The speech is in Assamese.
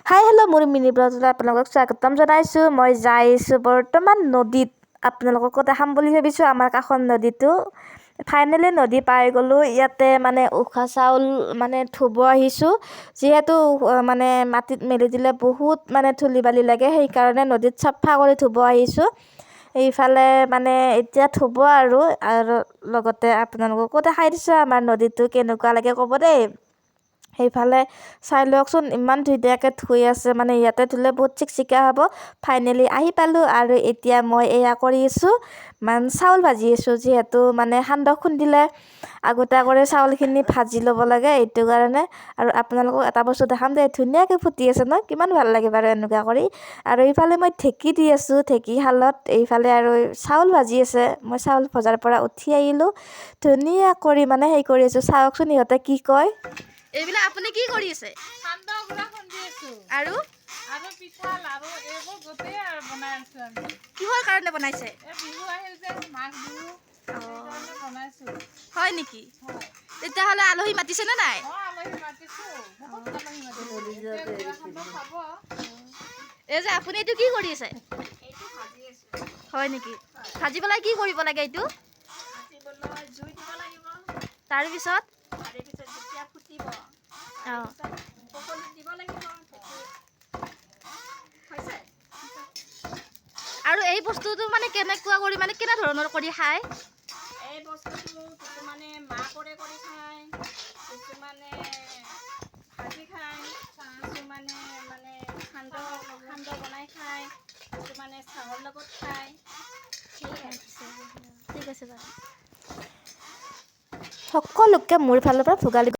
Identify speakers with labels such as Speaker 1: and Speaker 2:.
Speaker 1: হাই হেল্ল', মোৰ মিনি ব্লগলৈ আপোনালোকক স্বাগতম জনাইছোঁ। মই যাই আছোঁ বৰ্তমান নদীত। আপোনালোককো দেখাম বুলি ভাবিছোঁ আমাৰ কাষৰ নদীটো। ফাইনেলি নদী পাই গ'লোঁ। ইয়াতে মানে উখোৱা চাউল মানে ধুব আহিছোঁ, যিহেতু মানে মাটিত মেলি দিলে বহুত মানে ধূলি বালি লাগে, সেইকাৰণে নদীত চাফা কৰি ধুব আহিছোঁ। এইফালে মানে এতিয়া ধুব আৰু আৰু লগতে আপোনালোককো দেখাই দিছোঁ আমাৰ নদীটো। কেনেকুৱা লাগে ক'ব দেই। সেইফালে চাই লওকচোন, ইমান ধুনীয়াকৈ ধুই আছে। মানে ইয়াতে ধুলে বহুত চিকচিকীয়া হ'ব। ফাইনেলি আহি পালোঁ আৰু এতিয়া মই এয়া কৰি আছোঁ, মানে চাউল ভাজি আছোঁ। যিহেতু মানে সান্দহ খুন্দিলে আগতীয়া কৰি চাউলখিনি ভাজি ল'ব লাগে, এইটো কাৰণে। আৰু আপোনালোকক এটা বস্তু দেখাম দেই। ধুনীয়াকৈ ফুটি আছে ন? কিমান ভাল লাগে বাৰু এনেকুৱা কৰি। আৰু এইফালে মই ঢেঁকী দি আছোঁ ঢেঁকীশালত। এইফালে আৰু চাউল ভাজি আছে। মই চাউল ভজাৰ পৰা উঠি আহিলোঁ। ধুনীয়া কৰি মানে হেৰি কৰি আছোঁ। চাওকচোন ইহঁতে কি কয়। এইবিলাক আপুনি কি কৰি আছে?
Speaker 2: সান্দহ গুড়া খুন্দি আছো।
Speaker 1: আৰু?
Speaker 2: আৰু পিঠা, লাৰু এইবোৰ গোটেই আৰু বনাই আছো আমি।
Speaker 1: কিহৰ কাৰণে বনাইছে?
Speaker 2: এই বিহু আহিল যে, মাঘ বিহু, সেইকাৰণে বনাইছো।
Speaker 1: হয় নেকি?
Speaker 2: হয়।
Speaker 1: তেতিয়াহ'লে আলহী মাতিছেনে নাই?
Speaker 2: অ, আলহী মাতিছো, বহুত আলহী মাতিছো। এতিয়া গুড়া সান্দহ খাব।
Speaker 1: এই যে আপুনি এইটো কি কৰি আছে? হয় নেকি? ভাজি পেলাই কি কৰিব লাগে এইটো?
Speaker 3: ভাজিবলৈ জুই দিব লাগিব।
Speaker 1: তাৰপিছত?
Speaker 3: তাৰে পিছত যেতিয়া ফুটিব, তাৰপিছত সকলো দিব লাগিব ঢেঁকী হৈছে।
Speaker 1: আৰু এই বস্তুটো মানে কেনেকুৱা কৰি, মানে কেনেধৰণৰ কৰি খায়?
Speaker 3: এই বস্তুটো কিছুমানে মাহ কৰি খায়, কিছুমানে ভাজি খায়, কিছুমানে মানে সান্দহ সান্দহ বনাই খায়, কিছুমানে চাহৰ লগত খায়, সেয়াই।
Speaker 1: ঠিক আছে বাৰু। সকলোকে মোৰ ফালৰ পৰা ভোগালী